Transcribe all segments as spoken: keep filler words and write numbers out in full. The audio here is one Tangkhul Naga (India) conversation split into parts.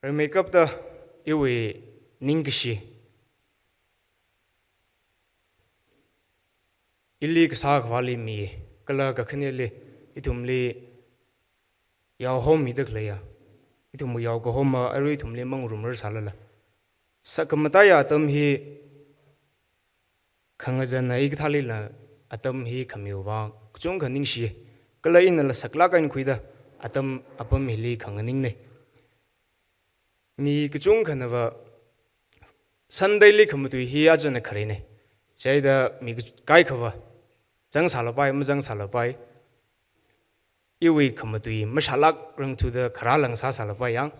Rimeikapta iwui ningkashi ili kasā khavāli mi, kala kakhaneli ithumli yaohomida khaleiya, ithumwui yaokahoma arui ithumli mangarumrar sālala, sakkamataiya atam hi khangazanna ikathālila atam hi khamiwui vang kachungkha ningshi, kala inala saklāk eina khuida atam apam hili khanganingne. Mi kachungkhanava Sunday li khamatui hi ajana kharene. Chieina mi kach-, kaikhava zangsālapai, mazangsālapai. Iwui khamatui mashālākrangthuda kharā langsā sālapai yang.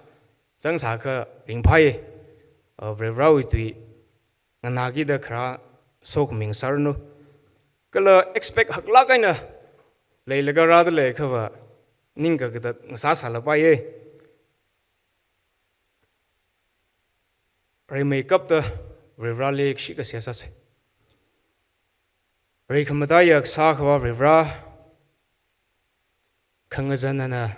Zangsākha ringphai, uh, Varivarawui tui nganākida kharā sokhami ngasāranu. Kala expect haklāk eina leilaga rāda leiakhava ningkakatā ngasā sālapaiye. Rimeikapta Varivarali kashi kasā sāse. Reikhamataiya kasā akhava Varivara, khangazanna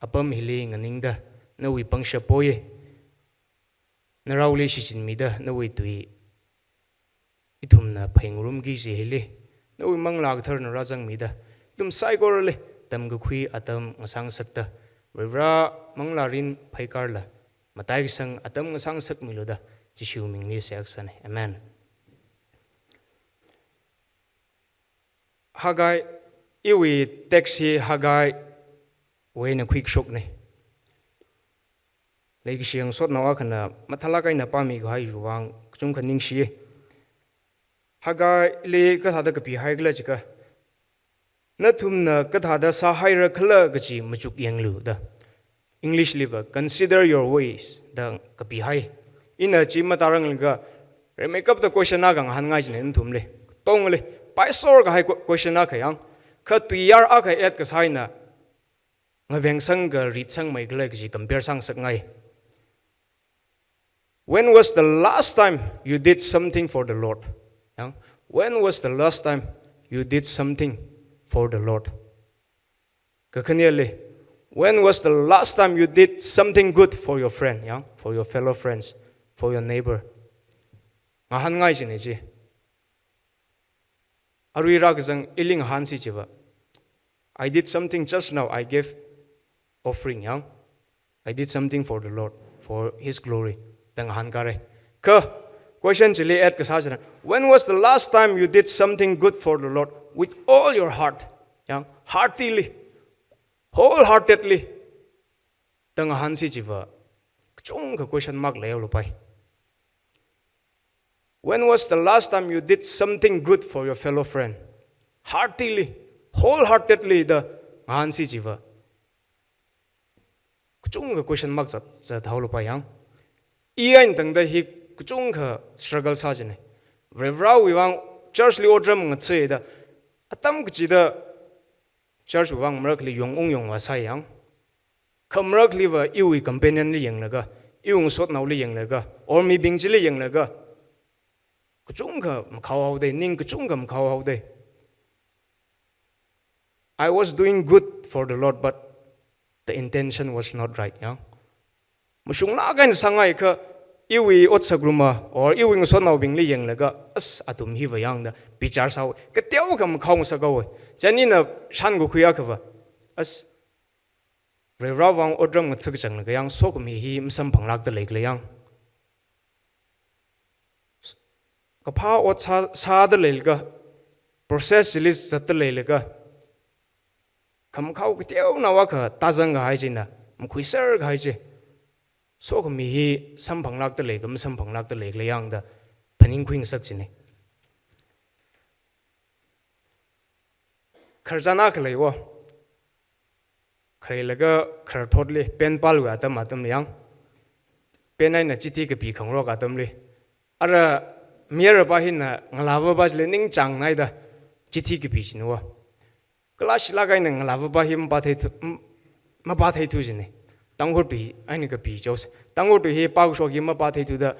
apam hili nganingda nawui pangshap poye. Naraoli shichinmida nawui tui ithumna pheingarumki kaji hili, nawui Manglā Katharana rāzangmida ithum saikorali tamkakhui atam ngasāngasakta, Varivara manglārin phaikarla mataikasang atam ngasāngasakmilu da Jishu mingli seihā kasāne. Amen. Haggai, iwui text hi Haggai wui eina khuikashokne. Leikashi ngasotnao akhana mathālāk eina pāmi kahaiwui vang kachungkha ningshiye. Haggaili kathāda kapihaikhala jiakha, nathumna kathāda sāhairakhala kaji machuk yanglu da. English liva, "Consider your ways," da kapihai. Ina chi matāranglakha, rimeikapta question akha ngahānngai jine nathumli. Tongli, paisor kahai que-, question akha yang. Kha tuiyār akha add kasā eina, ngavengsang kha ritsangmeikhala kaji compare sāngasakngai. When was the last time you did something for the Lord? Yang, when was the last time you did something for the Lord? Kakhaneli, when was the last time you did something good for your friend, yang, for your fellow friends, for your neighbor? Ngahānngai jine chi. Arui rākazang ili ngahānsi chiva, "I did something just now, I gave offering, yang. I did something for the Lord, for His glory," da ngahānkare. Kha question chili add kasā china, "When was the last time you did something good for the Lord with all your heart?" Yang, heartily, wholeheartedly da ngahānsi chiva, kachungkha question mark leihaolupai. When was the last time you did something good for your fellow friend? Heartily, wholeheartedly da ngahānsi chiva, kachungkha question mark zat, zathaolupai yang. I eina tangda hi kachungkha struggle sā jine. Varivarawui vang church li otram ngatha̱ da, atam kachida church wui vang marakhali yongung yongvā sāi yang. Kha marakhaliva iwui companion li yanglaga, iwui ngasotnaoli yanglaga, or mibing chili yanglaga, kachungkha makhaohaodei, ning kachungkha makhaohaodei. I was doing good for the Lord, but the intention was not right, yang. Mashunglāk eina sāngai kha, iwui otsak ruma, or iwui ngasotnaobingli yanglaga, "As, athum hiva yangda bichar sāhaowa, kateokha makhaongasakhaowa." Chieina ina shānkakhui akhava, as, Varivara vang otram ngatha̱ kachanglaga yang sokhami hi masamphanglākda leikhala yang. Kaphā ot sā, sāda leilaga, process chili zatda leilaga, khamakhao kateonao akha tāzang kahai china, makhuiser kahai chi, sokhami hi samphanglākda leikhala, masamphanglākda leikhala yang da phaningkhuingasak chine. Khararchan akha leiwo. Khareilaga khararthotli, pen pāluiya atam atamli yang, pen eina chithi kapi khangarok atamli, ara mayarva hina ngalāvapa chili ningchāngnaida chithi kapi chinuwa. Kala shilāk eina ngalāvapa hi mapātheithu, m-, mapātheithu jine. Tangkhul tui eina kapi chihaosa. Tangkhul tui hi pākashok hi mapātheithuda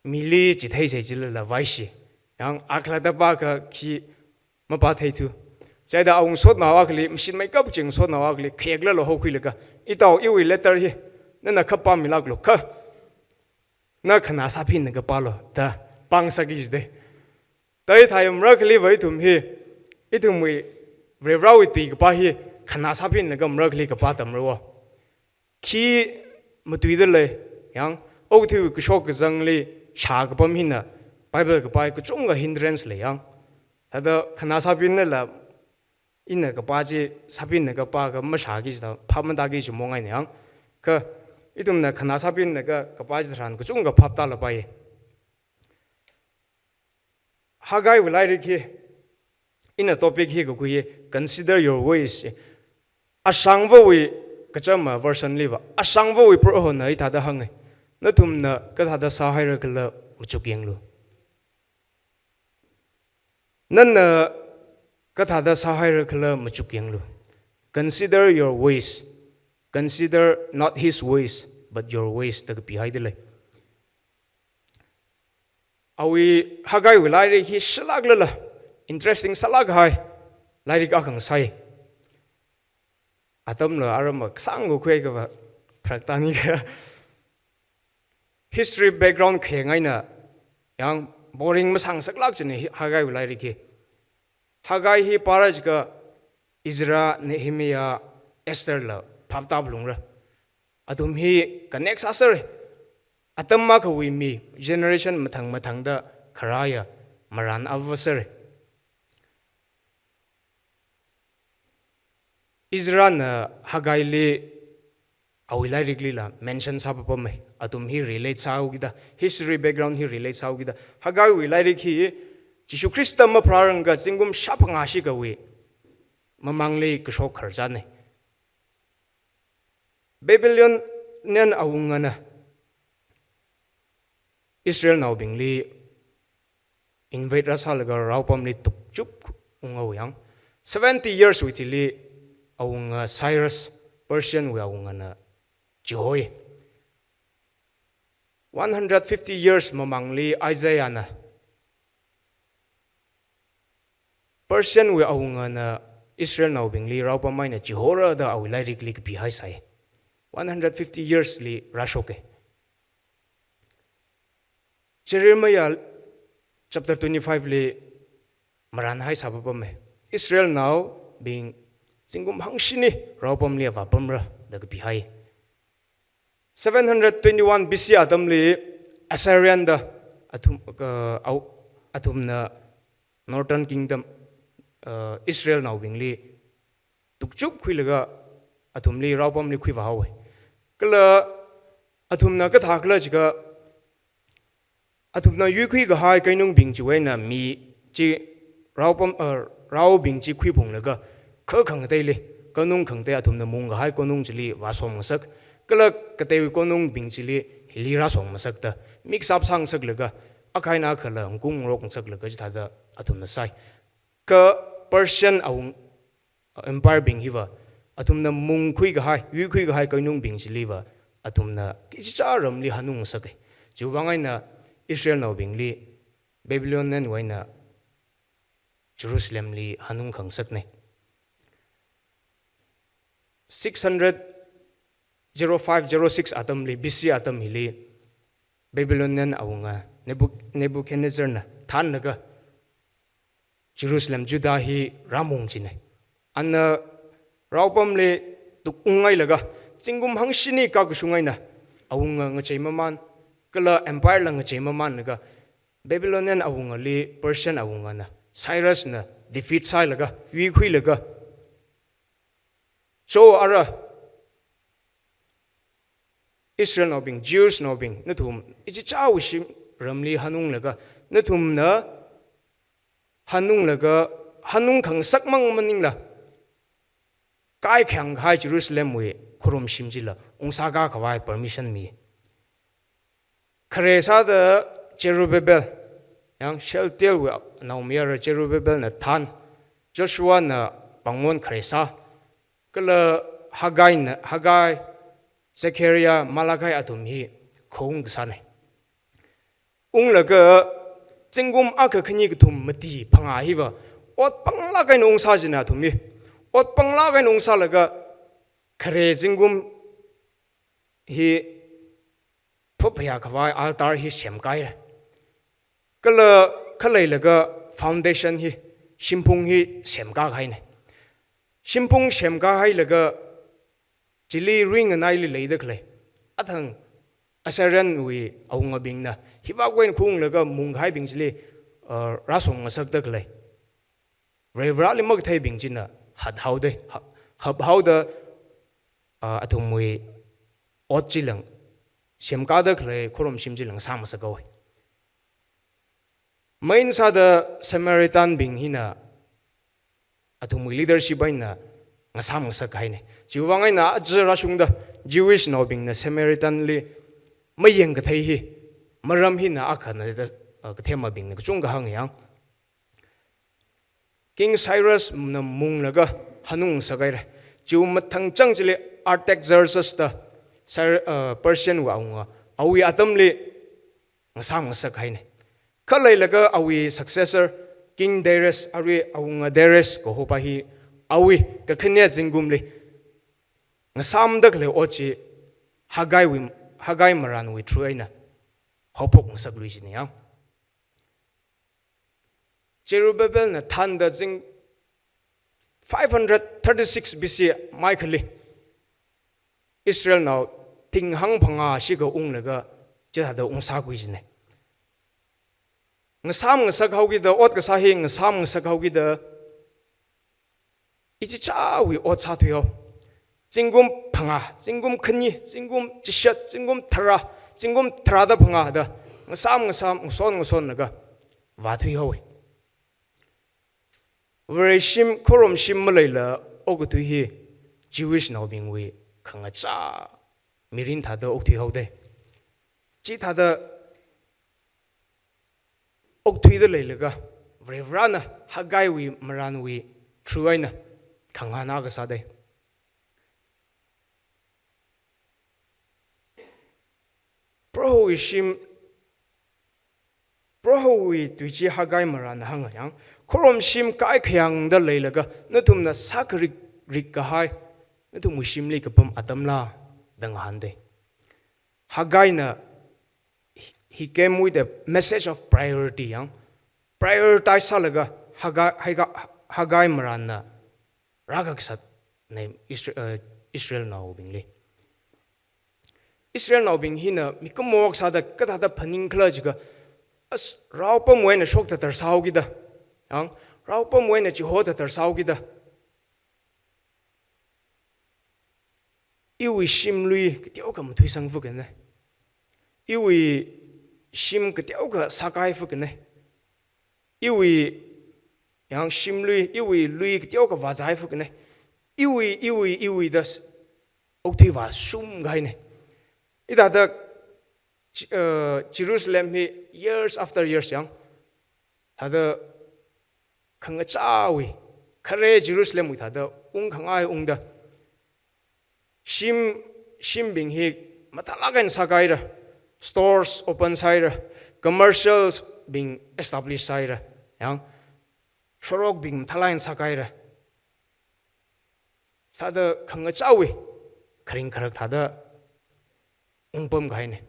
mili chitheisei chilala vaishi. Yang akhalatta pākha khi mapātheithu. Chieina awui ngasotnao akhali, mashinmeikap chi ngasotnao akhali khayaklala haokhuilaga, "Itao, iwui letter hi Nana khapā milāklu kha, na khanā sāpinlaga pālu da pāngasakki jide. Thāda ithum marakhaliva ithum hi, ithumwui Varivarāwui tui kapā hi khanā sāpinlaga marakhali kapā atam rāva. Khi matuida lei, yang, okathuiwui kashok kazangli shākapam hina, Bible kapā hi kachungkha hindrance lei yang. Thāda khanā sāpinlala, ina kapā chi sāpinlaga pākha mashāki jida, phap matāki jida mong eina yang. Kha ithumna khanā sāpinlaga kapā chitharan kachungkha phap tālapai. Haggaiwui lairik hi, ina topic hi kakhui hi, "Consider your ways." Ashangvawui kachama version liva, ashangvawui Prohona hithāda hānge. Nathumna kathāda sāhaira khala machukyanglu. Nana kathāda sāhaira khala machukyanglu. Consider your ways. Consider not his ways, but your ways, da kapihaida lei. Awui Haggaiwui lairik hi shilāklala, interesting sālāk kahai lairik akha ngasai. Atamla aram kasāng kakhui kava pharak tāngi kha. History background khayang eina, yang, boring masāngasaklāk jine hi, Haggaiwui lairik hi. Haggai hi pāra jiakha Ezra, Nehemiah, Esther la phap tāphalungra. Athum hi connect sāsera. Atam akhawui mi, generation mathang mathangda kharāya marān avāsera. Ezrana Haggaili awui lairiklila mention sāpapamei. Athum hi relate sāhaokida, history background hi relate sāhaokida. Haggaiwui lairik hi Jishu Khrista mapharārangkha zingkum shāphangā shikawui mamangli kashok khararchanei. Babylonian awungana Israelnaobingli invade rāsālaga raopamli tukchup unghaowa yang. Seventy years wui thili awunga Cyrus, Persian wui awungana chihoi. One hundred fifty years mamangli Isaiahna, Persian wui awungana Israelnaobingli raopam eina chihora da awui lairikli kapihaisai. One hundred fifty years li rāshoke. Jeremiah chapter twenty-five li marānhai sāpapamei. Israelnaobing zingkum hangshini raopamli vāpamra da kapihai. Seven hundred twenty-one B C atamli Assyrian da athum, uh, au-, athumna Northern Kingdom, uh, Israelnaobingli tukchup khuilaga athumli raopamli khuivāhaowe. Kala athumna kathā khala jiakha, athumna yuikhui kahai keinungbing chiwui eina mi chi raopam, uh, raobing chi khuiphunglaga, kha khangateili, konung khangatei athumna mung kahai konung chili vāsomngasak, kala kateiwui konungbing chili hili rāsomngasakta, mix up sāngasaklaga, akha eina akhala ngkung ngarokngasaklaga chithāda athumna sai. Kha Persian awung, uh, empire bing hiva, athumna mungkhui kahai, yuikhui kahai keinungbing chiliva, athumna kachichā ramli hanungngasake. Chiwuivang eina Israelnaobingli Babylonian wui eina Jerusalemli hanungkhangasaknei. Six hundred zero five zero six atamli, B C atam hili, Babylonian awunga Nebu-, Nebuchadnezzarna thānlaga Jerusalem, Judah hi rāmung chinei. Ana raopamli tukunghailaga, zingkum hangshini kakashung eina, awunga ngachei mamān, kala empire la ngachei mamānlaga, Babylonian awungali Persian awungana, Cyrusna defeat sāhailaga, yuikhuilaga, cho ara Israelnaobing, Jewsnaobing, nathum ichichāwui shim ramli hanunglaga, nathumna hanunglaga, hanungkhangasak mang maningla, kaikhayang kahai Jerusalemwui khorumshim chila ungsākā khavai permission mi. Khare sāda Zerubbabel, yang Shealtielwui naomayara Zerubbabelna thān, Joshuana pāngmon khare sā, kala Haggaina, Haggai, Zechariah, Malachi athum hi khaung kasānei. Unglaga zingkum akha khani kathum mati phangā hiva, ot panglāk eina ungsā jina athum hi. Ot panglāk eina ungsālaga khare zingkum hi phaphayā khavai altar hi semkāhaira. Kala khaleilaga foundation hi, shimphung hi semkākahaina. Shimphung semkāhailaga chili ringanaili leida khalei athang Assyrianwui awungabingna, hivākwui eina khaunglaga mungkahaibing chili, uh, rāsomngasakda khalei Varivarāli makatheibing china hathaoda, ha-, haphaoda, ah, athumwui ot chilang, semkāda khalei khorumshim chilang sāngasakhaowa. Main sāda Samaritanbing hina athumwui leadership eina ngasāngasakhaina. Chiwuivang eina aja rāshungda Jewish naobingna Samaritanli mayangkathei hi, maram hina akhana da, ah, kathemabingna kachungkha hānga yang. King Cyrus na munglaga hanungsakhaira. Chiwui mathangchang chili Artaxerxes da Cyr-, uh, Persian wui awunga, awui atamli ngasāngasakhaina. Khaleilaga awui successor King Darius, arui awunga Darius kahopa hi, awui kakhane zingkumli ngasāmda khalei ot chi Haggaiwui, Haggai marānwui through eina haophokngasakluishina yang. Zerubbabelna thānda zing five hundred thirty-six B C maikhali Israelnao tinghang phangā shikha unglaga chithāda ungsākhui kajina. Ngasāngasakhaokida, ot kasā hi ngasāngasakhaokida, ichichāwui ot sāthuihao. Zingkum phangā, zingkum khani, zingkum chishat, zingkum tharā, zingkum tharāda phangā da ngasām ngasām, ngason ngasonlaga vāthuihaowa. Vareshim, khorumshim maleila okathui hi Jewish naobingwui khangachā mirin thāda okthuihaoda. Chithāda okthuida leilaga, Varivarāna Haggaiwui marānwui through eina khangahān akha sāda. Prohowui shim, Prohowui tui chi Haggai marānna hānga yang, khorumshim kaikhayāngda leilaga, nathumna sākharik rikkahai nathumwui shimli kapam atamla da ngahānda. Haggaina, he, he came with a message of priority yang. Prioritize sālaga Haggai, Haggai, Haggai marānna rākakasatna Isra-, uh, Israelnaobingli. Israelnaobing hina mikumo akha sāda kathāda phaningkhala jiakha, as, rao pamwui eina shok tatar sāhaokida, yang, rao pamwui eina chiho tatar sāhaokida, iwui shimlui kateokha mathuisangfukana. Iwui shim kateokha sākaihaifukana. Iwui yang shimlui, iwui lui kateokha vāzāhaifukana. Iwui, iwui, iwui da s-, okthui vāshungkahaina. Hithāda J-, uh, Jerusalem hi years after years yang, thāda khangachāwui, khare Jerusalemwui thāda ungkhangai ungda. Shim, shimbing hi mathālāk eina sākahaira, stores open sāhaira, commercials bing establish sāhaira, yang, shorokbing mathālāk eina sākahaira. Thāda khangachāwui kharing kharak thāda ungpamkahaina.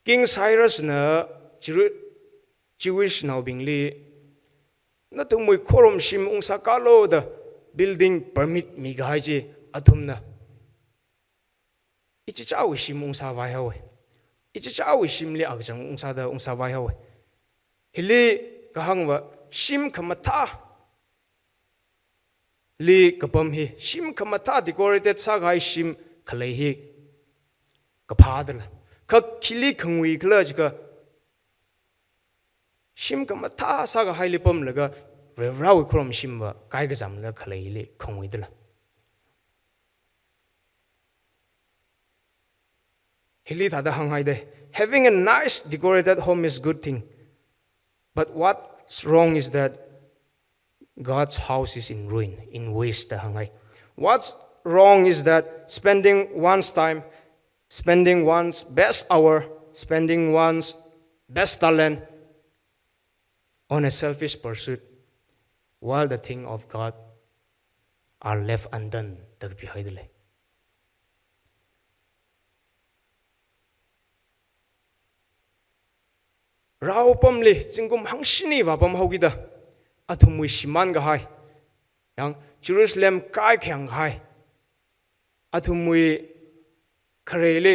King Cyrusna Jeru-, Jewish naobingli, nathumwui khorumshim ungsākalu da building permit mikahai chi athumna ichichāwui shim ungsāvaihaowa. Ichichāwui shimli akachang ungsāda ungsāvaihaowa. Hili kahāngva shim khamathā li kapam hi, shim khamathā decorated sākahai shim khalei hi kaphā dala. Kha khili khanguikhala jiakha, shim khamathā sākahaili pamlaga Varivarāwui khorumshimva kaikazamla khaleili khangui dala. Hili thāda hānghaida, having a nice decorated home is good thing, but what's wrong is that God's house is in ruin, in waste da hānghai. What's wrong is that spending one's time, spending one's best hour, spending one's best talent on a selfish pursuit, while the thing of God are left undone da kapihaida lei. Rao pamli zingkum hangshini vāpam haokida, athumwui shimān kahai, yang Jerusalem kaikhayang kahai, athumwui khareli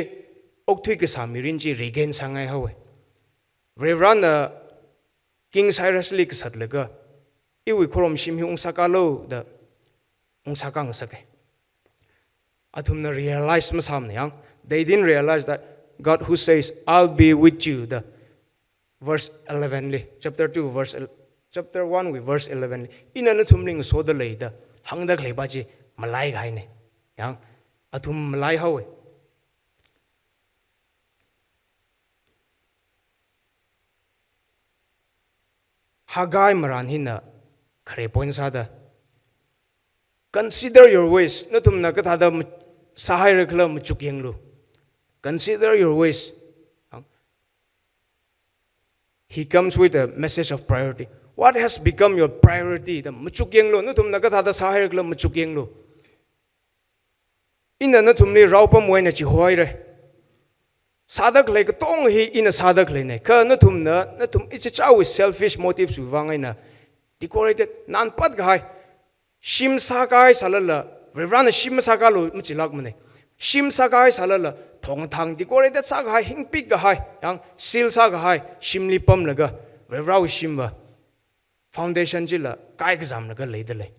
okthui kasā mirin chi regain sāngai haowe. Varivarana King Cyrus li kasatlaga, iwui khorumshim hi ungsākālu da ungsākāngasake. Athumna realize masāmana yang. They didn't realize that God who says, "I'll be with you," the verse eleven li, chapter two, verse el-, chapter one wui verse eleven li, "Ina nathumli ngasoda lei," da hāngda khalei pa chi malai kahaine. Yang, athum malai haowe. Haggai marān hina khare point sāda, "Consider your ways." Nathumna kathāda ma-, sāhaira khala machuk yanglu. "Consider your ways." He comes with a message of priority. "What has become your priority?" da machuk yanglu. Nathumna kathāda sāhaira khala machuk yanglu. Ina nathumli rao pamwui eina chihoire. Sāda khalei katonga hi ina sāda khaleine. Kha nathumna, nathum ichichāwui selfish motives wui vang eina decorated, nānpat kahai, shim sākahai sālala, Varivarana shim masākālu machilākmane. Shim sākahai sālala, thongthang decorated sākahai, hingpik kahai, yang seal sākahai, shimli pamlaga, Varivarawui shimva foundation chila kaikazamlaga leida lei.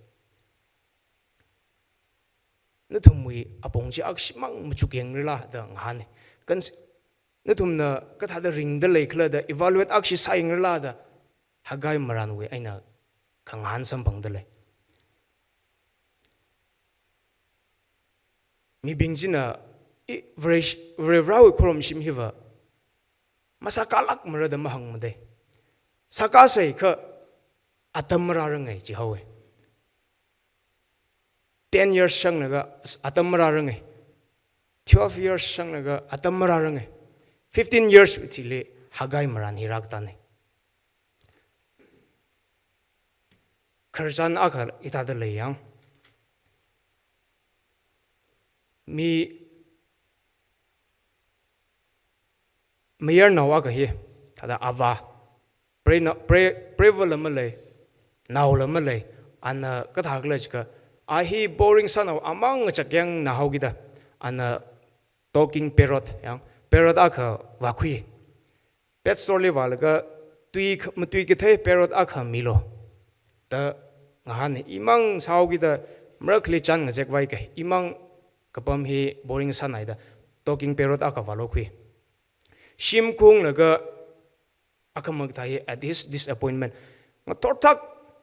Nathumwui apong chi akhashimang machuk yangrala da ngahāne. Kan s-, nathumna kathāda ringda lei khala da evaluate akhashishi sāyangrala da Haggai marānwui eina khangahān samphangda lei. Mibing china, i, Vare-, Varivarawui khorumshim hiva masākālākmara da mahāngmade. Sākāsei kha atam marārange chihaowe. Ten years shanglaga atam marārange. Twelve years shanglaga atam marārange. Fifteen years wui thili Haggai marān hi rākatane. Khararchan akha hithāda lei yang. Mi mayarnao akha hi, thāda avā, prena-, pre-, prevala malei, naola malei, ana kathā khala jiakha, a hi boring sānao amang ngachak yangna haokida, ana talking parrot, yang, parrot akha vākhui. Pet store li vālaga tui kh-, matui kathei parrot akha milu da ngahāne. Imang sāhaokida marakhali chān ngazek vai kahai, imang kapam hi boring sānai da talking parrot akha vālokhui. Shim kunglaga akhama kathā hi at his disappointment, ngathorthak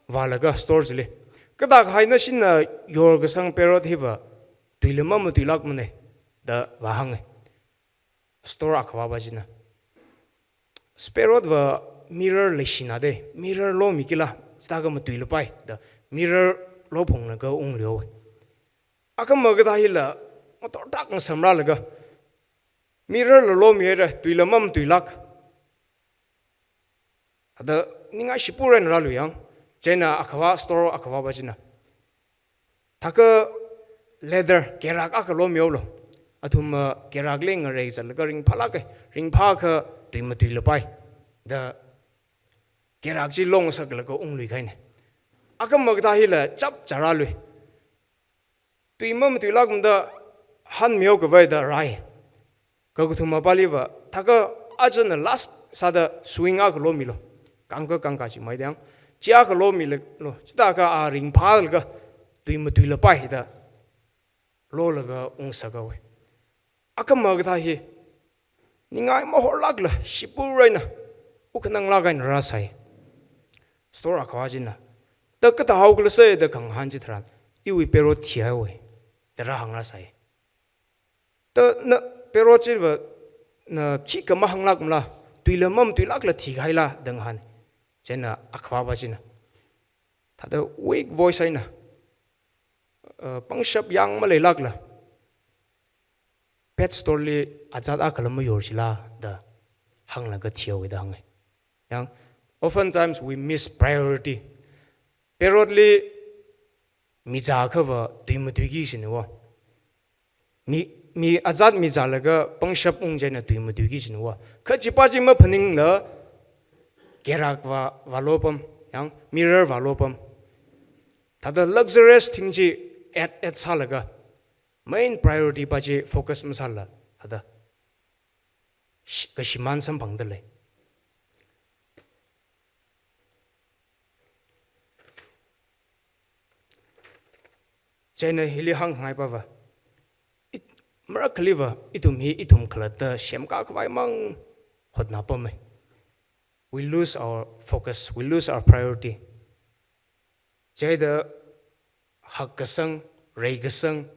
vālaga store chili, "Kathākahai nashina yorkasang parrot hiva tuila mamatuilākmane," da vāhānge. Store akhavā pa china, "Parrot va mirror leishinade, mirror lomikila, chithākha matuilapai," da mirror lophunglaga unglu. Akhama kathā hila ngathorthak ngasamrālaga, "Mirror la lomihaira, tuila mamatuilāk." Thāda ningai shipur eina rālu yang. Chieina akhavā, store akhavā pa china, "Thākha leather, kerak akha lomihaolu." Athum, uh, kerakli ngarei zatlaga ringphālāke, ringphākha tui matuilapai da kerak chi longasaklaga ungluikahaine. Akhama kathā hila chapchā rālu. Tui mamatuilākmada hanmihao khavai da rai. Kakathuma paliva, "Thākha ajana last sāda swing akha lomilu. Kangka kangka chi maidang. Chi akha lomilu. Chithākha a ringphālaga tui matuilapai," da lolaga ungsakawe. Akhama kathā hi ningai mahorlākla, shipur eina, wukhananglāk eina rāsai. Store akhavā china, "Thākha kathāhao khalase?" da khangahān chitharan, "Iwui parrot thihaowe," da rāhāngrāsai. "Thāda na parrot chiva na khikha mahānglākmala, tuila mamatuilākla thikahaila?" da ngahāne. Chieina akhavā pa china, thāda weak voice eina, uh, pangshap yang maleilākla, "Pet store li ajat akhala mayorchila?" da hānglaga thihaowe da hānge. Yang, oftentimes we miss priority. Parrot li mi zāakhava tui matuiki shiniwo. Mi, mi ajat mi zālaga pangshap ung chieina tui matuiki shiniwo. Kha chi pa chi maphaningla, Kerak vā, vālo pam, yang mirror vālo pam. Thāda luxurious thing chi add, add sālaga, main priority pa chi focus masāla, thāda sh-, kashimān samphangda lei. Chieina hili hāngngai pava, it-, marakhaliva ithum hi ithum khalatta semkā khavai mang hotna pamei. We lose our focus, we lose our priority. Chieina hakkasang, reikasang,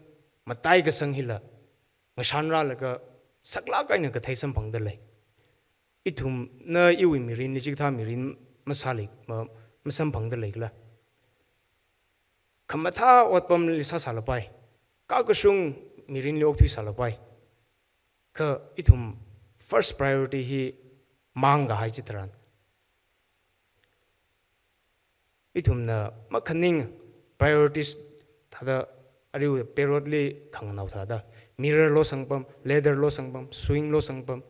mataikasang hila ngashan rālaga saklāk eina kathei samphangda lei. Ithumna iwui mirinli chikathā mirin masāli, ma-, masamphangda leikhala. Khamathā otpamli sāsālapai. Kakashung mirinli okthuisālapai. Kha ithum first priority hi māngkahai chitharan, ithumna makhaning priorities thāda, ariwui perotli khanganao thāda, mirror losang pam, ladder losang pam, swing losang pam,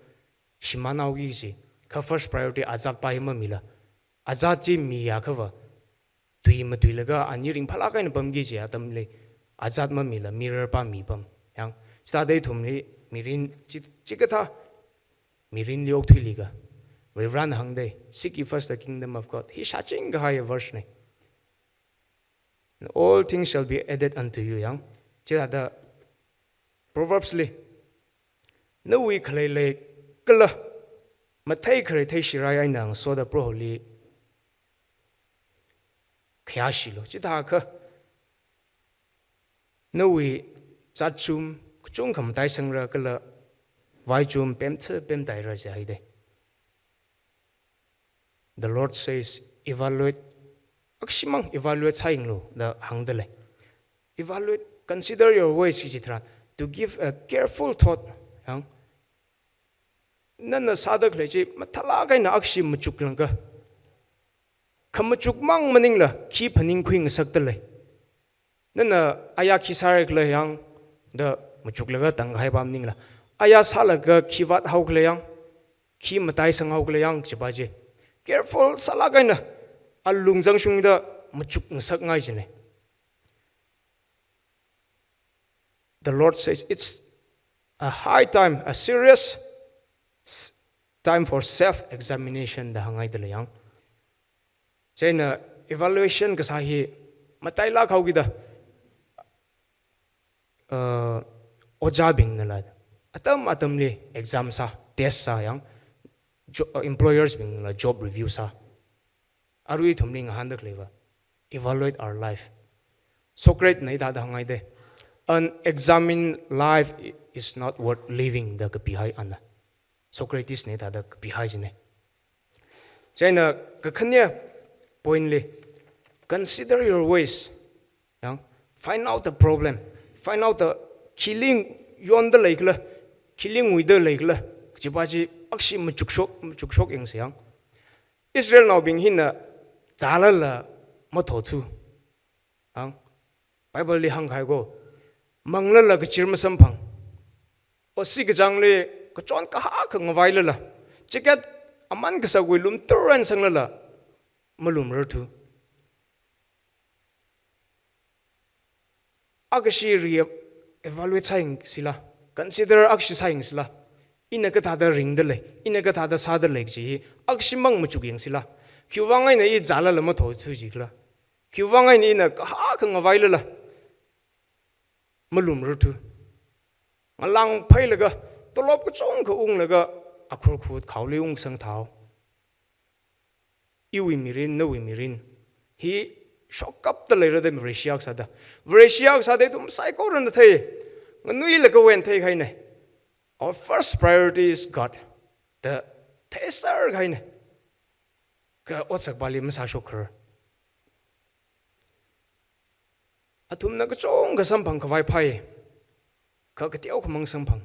shimānhaoki kaji. Kha first priority azatpa hi mamila. Azat chi miakhava, tui matuilaga ani ringphālāk eina pamki kaji atamli, azat mamila, mirror pa mi pam. Yang, chithāda ithumli mirin chi, chikathā mirinli okthuili kha, Varivarana hāngdei, "Seek ye first the kingdom of God." Hi shāching kahai verse nei. "And all things shall be added unto you," yang. Chithāda Proverbs li, "Nawui khalei leikhala, mathei kharei theishirai eina ngasoda Proholi khayāshilu. Chithākha nawui zatchum kachungkha mataisangra kala vaichum pemtha pemtaira," jihaidei. The Lord says, "Evaluate, akshimang evaluate sāyanglu," da hāngda lei. Evaluate, consider your ways, kaji chitharan, to give a careful thought. Yang, nana sāda khalei chi mathālāk eina akshi machuklāngkha, khamachuk mang maningla khi phaningkhui ngasakda lei. Nana aya khi sāra khala yang da machuklaga tangkahai pa maningla, aya sālaga khi vāthaokhala yang, khi mataisanghaokhala yang kajipa chi careful sālāk eina alung zangshungda machuk ngasakngai jinei. The Lord says it's a high time, a serious s-, time for self-examination da hāngngaida lei yang. Chieina evaluation kasā hi matailāk haokida, uh, ojābingnala atam atamli exam sā, test sā yang, jo-, uh, employers bingla job review sā. Arui ithumli ngahānda khaleiva, evaluate our life. Socrates na hithāda hāngngaidei, "Unexamined life i-, is not worth living," da kapihai ana. Socrates na hithāda kapihai jinei. Chieina kakhane point li, "Consider your ways." Yang, find out the problem. Find out the khili yonda leikhala, khili nguida leikhala kajipa chi akshi machukshok, machukshok yangsa yang. Israelnaobing hina zālala mathothu. Ang, Bible li hāngkahai ko, manglala kachir masamphang. Otsi kachāngli kachon kahak khangavailala, jacket aman kasakwui lumtur eina sanglala malumrarthu. Akhashi re-evaluate sāyangsila, consider akhashi sāyangsila. Ina kathāda ringda lei, ina kathāda sāda lei kaji hi akhashimang machuk yangsila. Khiwuivang eina i zālala mathothu jikhala? Khiwuivang eina ina kahak khangavailala malumrarthu? Ngalāng phailaga, tolop kachungkha unglaga, akhur khut khaoli ungsang thao. Iwui mirin, nawui mirin hi shokkapta leira da Vareshi akha sāda. Vareshi akha sāda ithum saikorana thei, nganuilaga wen theikahaina. Our first priority is God. Da theiser kahaina. Kha otsakpali masāshokkhar. Athumna kachungkha samphang khavai phai, kha kateokhamang samphang.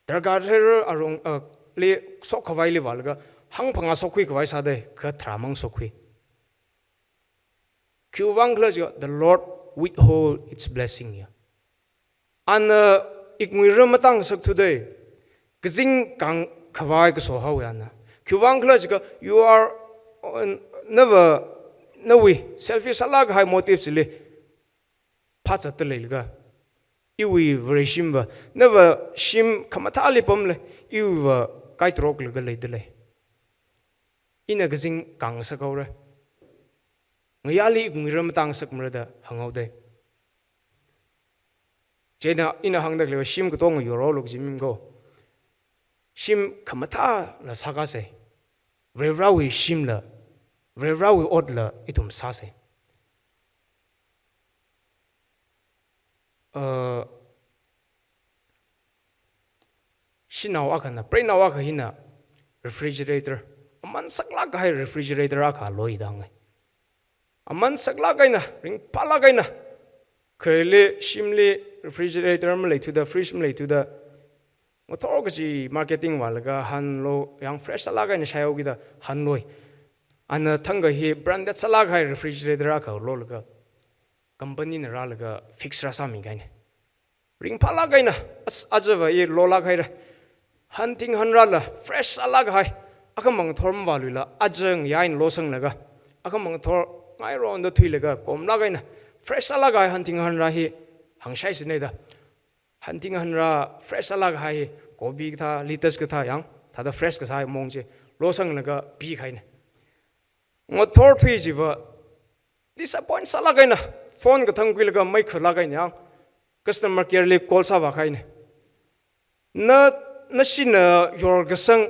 Darkar theira arong, uh, li sok khavaili vālaga, hangphangā sokkhui khavai sādei, kha tharāmang sokkhui. Khiwuivang khala jiakha, the Lord withhold its blessing ya. Ana iknguira matang sakthu dei, kazing kang khavai kaso haowa ana. Khiwuivang khala jiakha, you are on, nava, nawui selfish sālāk kahai motive chili phāzatda leilaga, iwui Vareshimva, nava shim khamathāli pamlei, iwuiva kaitaroklaga leida lei. Ina kazing kang sāhaora. Ngayāli iwui ngira matāngasakmara da hānghaodei. Chieina ina hāngda khaleiva shim katonga yorhaolu kaji mim ko. Shim khamathāla sākasei. Varivarawui shimla, Varivarawui otla ithum sāsei. Uh, shanao akhana, preinao akha hina refrigerator, aman saklāk kahai refrigerator akha loi da hāngai. Aman saklāk eina, ringphālāk eina, khareli, shimli refrigerator maleithuda, fridge maleithuda, ngathor kaji marketing vālaga hanlo, yang fresh sālāk eina shaihaokida hanloi. Ana thangkha hi branded sālāk kahai refrigerator akha lolaga, company na rālaga fix rāsāmi kahaina. Ringphālāk eina, as, ajava i lolāk haira. Hanthing hanrala fresh sālāk kahai. Akhamang ngathor mavāluila, aja ngayā eina losanglaga, akhamang ngathor ngaironda thuilaga, komlāk eina fresh sālāk kahai hanthing hanra hi hāngshai sinei da. Hanthing hanra fresh sālāk kahai hi, kobi kathā, lettuce kathā yang, thāda fresh kasā mong chi losanglaga pikahaina. Ngathor thui chiva disappoint sālāk eina, phone kathang khuilaga mei khalāk eina yang, customer care li call sāvākahaina. Na, nashina yorkasang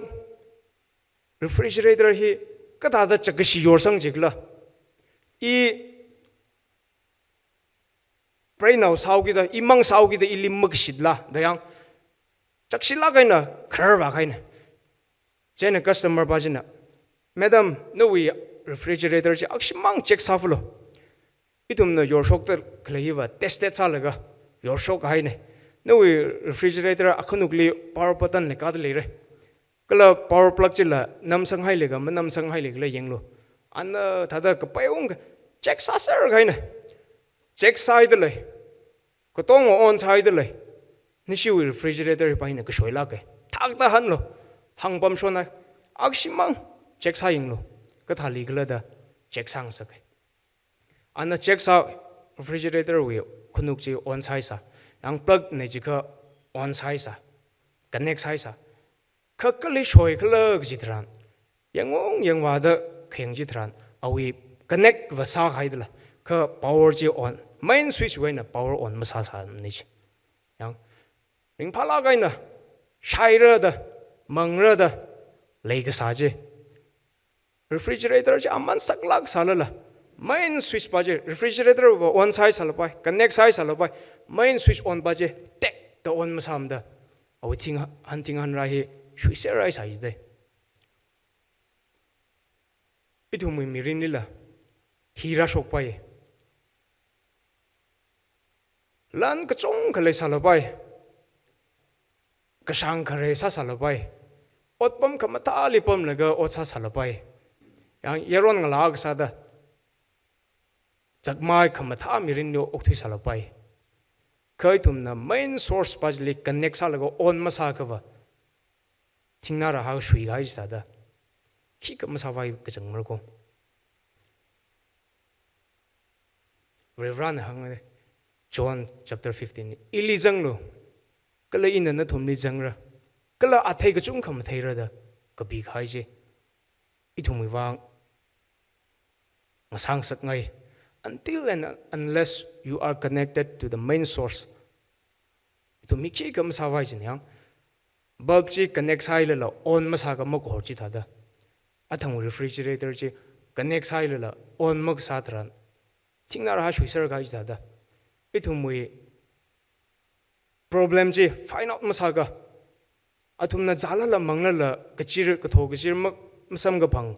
refrigerator hi kathāda chakkashi yorsang jikhala? I preinao sāhaokida, imang sāhaokida ili makashitla da yang, chakshilāk eina khararvākahaina. Chieina customer pa china, "Madam, nawui refrigerator chi akshimang check sāfalo. Ithumna yorshokda khalei hiva tested sālaga yorshok kahaina. Nawui refrigerator akhanukli power button leikada leira. Kala power plug chila namsanghailei ka, manamsanghailei kala yanglu." Ana thāda kapai ungkha check sāserkahaina. Check sāhaida lei. Katonga on sāhaida lei. Nashiwui refrigerator hi pa hina kashoilāka. Thakta hanlo. Hāngpamshonhai. Akshimang check sāyanglu. Kathāli khala da check sāngasaka. Ana check sā, refrigerator wui khanuk chi on sāhaisa. Yang plug nei jikha on sāhaisa. Connect sāhaisa. Kha kali shoikhala kaji tharan, yangung yangvāda khayang chi tharan, awui connect va sākahaidala, kha power chi on, main switch wui eina power on masāsāmana chi. Yang, ringphālāk eina, shaira da, mangra da leikasā chi. Refrigerator chi aman saklāk sālala, main switch pa chi, refrigerator va on sāhaisālapai, connect sāhaisālapai, main switch on pa chi tekda on masāmada, awui thing, hanthing hanra hi shuiserhaisai jidei. Ithumwui mirinlila hi rāshokpai. Lan kachungkha leisālapai. Kashāng khare sāsālapai. Otpam khamathāli pamlaga ot sāsālapai. Yang yaron ngalā kasāda zakmai khamathā mirinli okthuisālapai. Kha ithumna main source pa chili connect sālaga on masāakhava, thingnā rāhao shuikahai chithāda khikha masāvai kachangmara ko. Varivarana hānga, John chapter fifteen, "Ili zanglu, kala ina nathumli zangra, kala athei kachungkha matheira," da kapikahai chi ithumwui vang ngasāngasakngai. Until and unless you are connected to the main source, ithum hi khikha masāvai china yang. Bulb chi connect sāhailala on masāakha makahor chithāda, athang refrigerator chi connect sāhailala on makasā tharan, thingnā rāhao shuiserkahai chithāda, ithumwui problem chi find out masāakha, athumna zālala manglala kachir, katho kachir ma-, masamkaphang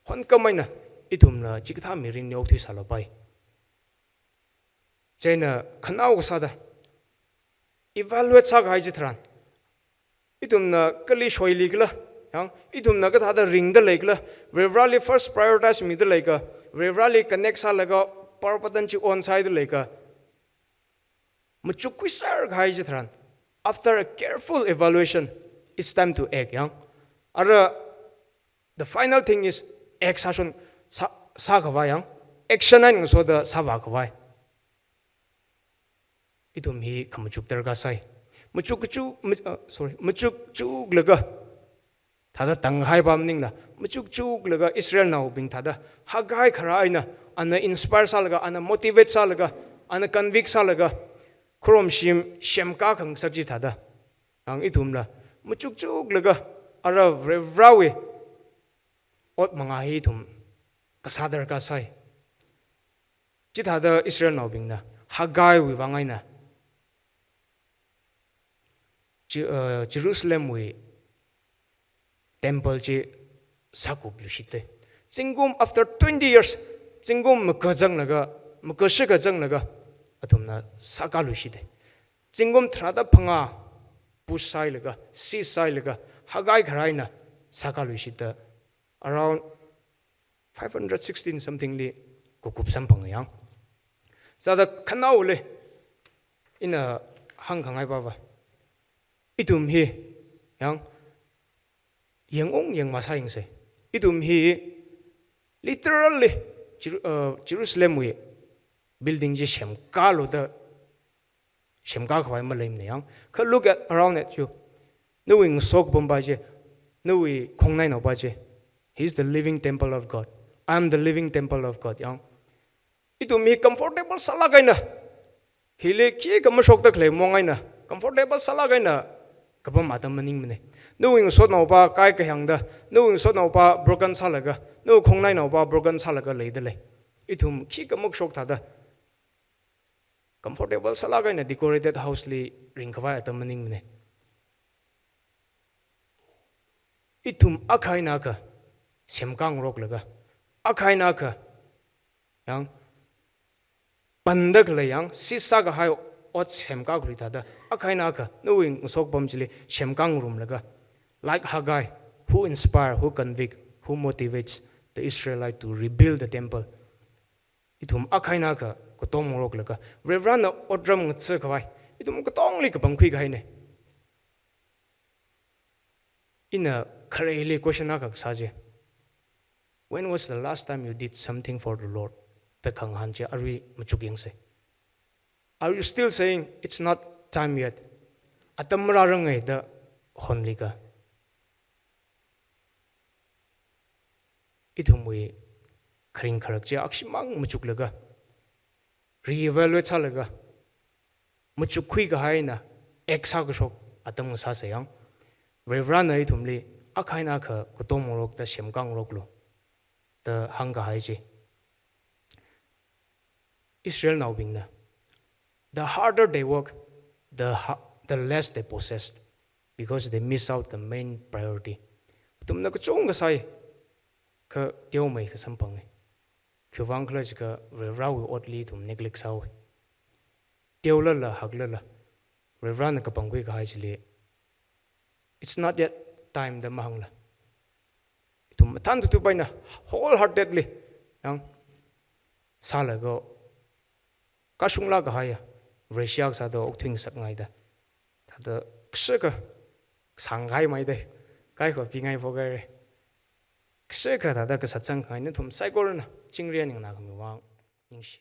honkhamei eina ithumla chikathā mirinli okthuisālapai. Chieina khanao kasāda evaluate sākahai chitharan, ithumna kali shoili khala, yang, ithumna kathāda ringda lei khala, Varivarali first prioritize mida lei ka, Varivarali connect sālaga power button chi on sāhaida lei ka, machukkhuiserkahai chitharan, after a careful evaluation, it's time to act, yang. Ara, the final thing is, act sāshon, sā, sākhavai yang, action eina ngasoda sāvākhavai. Ithum hi khamachuk darkar sai. Machuk kachuk, ma-, uh, sorry, machuk chuklaga thāda tanghai pa maningla, machuk chuklaga Israelnaobing thāda Haggai kharā eina, ana inspire sālaga, ana motivate sālaga, ana convict sālaga, khorumshim semkā khangasak chi thāda. Ang ithumla machuk chuklaga ara Varivarāwui ot mangā hi ithum kasā darkar sai. Chithāda Israelnaobingna Haggaiwui vang eina Ji-, uh, Jerusalemwui temple chi sākupluishit te. Zingkum after twenty years, zingkum makazanglaga, makashakazang laga, athumna sākāluishit te. Zingkum tharāda phangā push sāhailaga, cease sāhailaga, Haggai kharā eina sākāluishit ta, around five hundred sixteen something li kukup samphang yang. Sāda khanaoli ina hāngkhangai pava, ithum hi yang yangong yangma sāyangsa. Ithum hi literally Jeru-, uh, Jerusalemwui building chi semkālu da semkākhavai maleimana yang. Kha look at, around at you. Nawui ngasopam pa chi, nawui khongnainao pa chi, he is the living temple of God. I am the living temple of God yang. Ithum hi comfortable sālāk eina, hili khikha mashokda khalei mong eina, comfortable sālāk eina kapam atam maningmana. Nawui ngasotnao pa kaikahāngda, nawui ngasotnao pa broken sālaga, nawui khongnainao pa broken sālaga leida lei. Ithum khikha makashok thāda comfortable sālāk eina decorated house li ringkhavai atam maningmana. Ithum akha eina akha semkāngaroklaga, akha eina akha yang panda khalei yang, cease sākahai ot semkākhalui thāda, akha eina akha nawui ngasopam chili semkāngarumlaga, like Haggai, who inspire, who convict, who motivates the Israelite to rebuild the temple. Ithum akha eina akha katomngaroklaga, Varivarāna otram ngathakhavai ithum katongli kapangkhui kahaina. Ina khareli question akha kasā chi, "When was the last time you did something for the Lord?" da khangahān chi arui machuk yangsa. Are you still saying, "It's not time yet"? Atam marārange da honli ka? Ithumwui kharing kharak chi akhashimang machuklaga, re-evaluate sālaga, machukkhui kahai eina act sākashok atam ngasāsa yang. Varivarāna ithumli akha eina akha katomngarokda semkāngaroklu da hāngkahai chi. Israelnaobingna, the harder they work, the ha-, the less they possessed, because they miss out the main priority. Athumna kachungkha sāi, kha teomeikha samphange. Khiwuivang khala jiakha Varivarāwui otli athum neglect sāhaowe. Teolala, haklala, Varivarāna kapangkhui kahai chili, "It's not yet time" da mahāngla, ithum mathān thukthup eina wholeheartedly yang sālaga, kashunglāk kahaiya Russia kasāda okthuingasakngaida, thāda kashakha sāngkahai maida, kaikha pingai phokaire. Kashakha thāda kasatsang khangaina ithum saikorana chingri ningna khami vang ningshi.